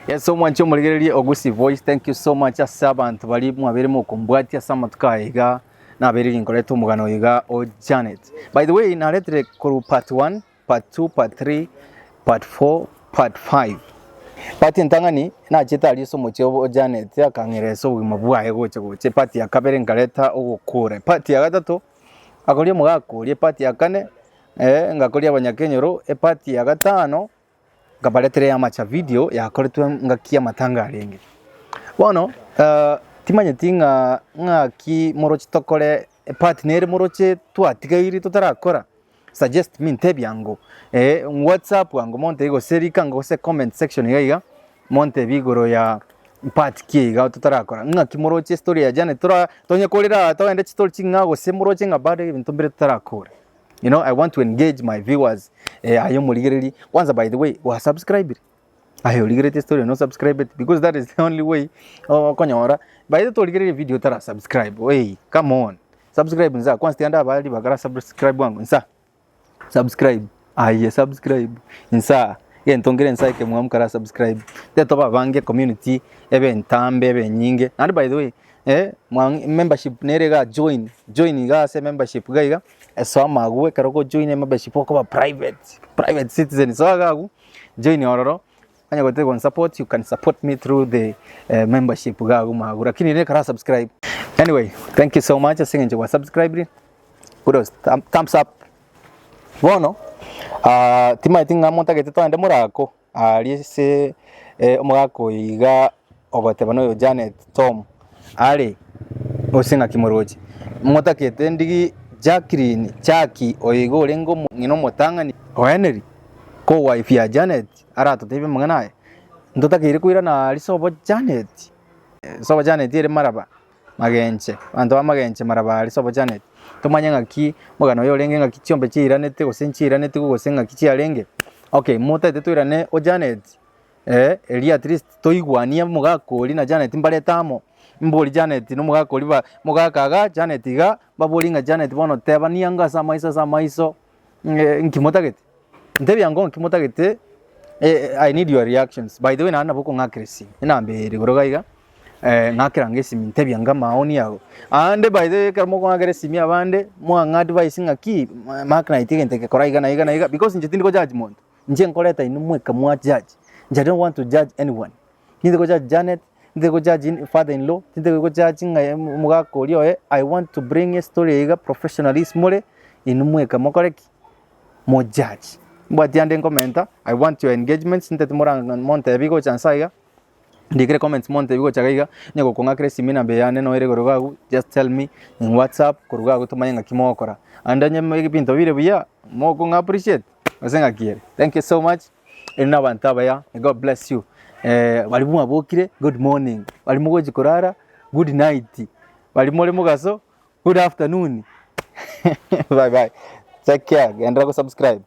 Yes, omwanchi omorigererie Ogusi Voice, thank you so much ase abanto bari mwabeire mokombwatia ase amatuko aya iga nabeire ginkoreta omogano oyo iga o Janet. By the way, naretire korwa part 1, part 2, part 3, part 4, part 5. Part entang'ani nachete aria ase omochie o Janet akang'eresa obogima bwaye gocha gocha. Part ya kabere nkareta ogokora. Part ya gatato akoria omogaka oria. Part ya kane eh, ngakoria abanyakenyoro. Epart ya gatano Nkabaretera eamacha video yakoretwe ngaki y'amatanga arenge. Bono timanyeti ng'a ng'aki moroche tokore epart nere moroche twatigairi totarakora, suggest me ntebia ango whatsapp ango montebie gose rika ango gose comment section iga iga montebie igoro ya part ki iga totarakora. Ng'aki moroche estory ya Janet tora tonye korera aa togende chistory ching'ao gose moroche ng'a bado ebinto mbire totarakora. You know, I want to engage my viewers. Eh, aye omorigereri. Kwanza by the way, wa subscribe. Aye origeretie story no subscribe it because that is the only way okonyora. By the torigereria video tara subscribe. Hey, come on. Subscribe nsa. Kwanza tianda abali bakara subscribe wangu nsa. Subscribe. Aye subscribe. Nsa. Gento ngere nsa eke mwa mukara subscribe. Teto babange community ebe ntambe ebe nyinge. And by the way, eh, mwa membership nere ga join. Join iga ase membership iga iga. Esoa amagwe ekero ogojoina emembership okoba private, private citizen soa iga agwo, join ororo, onye gotaka gonsupport you can support me through the membership iga agwo magwe lakini rende kara subscribe. Anyway, thank you so much ase eng'encho gwa subscribed, kudos, thumbs up. Bono, timanyeti ng'a motagete togende morako aria ase omogaka oyo iga ogoteba noyo Janet Tom are gose ng'aki moroche. Motakete ndigi Jacqueline Chaki oyo iga orenge ng'ina omotang'ani o Henry ko wife ya Janet aratotebie amang'ana aya. Ntotakeire koirana aria sobo Janet, sobo Janet ere maraba. Magenche, abanto ba magenche maraba aria sobo Janet, tomanye ng'aki omogano oyo orenge ng'aki chiombe chiairanete gose nchiiranetigwe gose ng'aki chiarenge. Okay, motagete toirane o Janet, eh, erio at least toigwanie omogaka oria na Janet mbarete amo, mbori Janet na omogaka oria ba omogaka iga, Janet iga, mbaborie ng'a Janet bono tebania anga ase amaiso ase amaiso nki motagete. Ntebia ango nki motagete I need your reactions. By the way naende nabo okong'akera esimi, enamba eye ere igoro iga iga, ng'akera ango esimi ntebia ango amaoni ago. Aande by the way ekero mokong'akera esimi abande, mwang'a advice ng'aki, Mark naeti egento eke kora iga na iga na iga, because inche tindi ko judge monto, inche nkoreta inwe mweka mwa judge, inche I don't want to judge anyone. Tindi ko judge Janet, tindi ko judge father in law, tindi ko judge ng'a omogaka oria oye, I want to bring estory eye iga professionally ase more, inwe mweka mokore ki? Mo judge. Mbwati ande nkomenta, I want your engagements, nteti mora montebi gocha nsa iga, ndikere comments montebi gocha iga iga, onye gokong'akera esimi enamba eye yane noyo ere igoro iga abwo, just tell me in whatsapp korwa iga abwo tomanye ng'aki mogokora. Ande onye ebinto bire buya, mokong'a appreciate, gose ng'aki ere. Thank you so much. Inwe na abanto abaya, may God bless you. Baria mwabokire, good morning. Baria mogochi korara, good night. Baria more mogaso, good afternoon. Bye bye. Take care. Genderera go subscribe.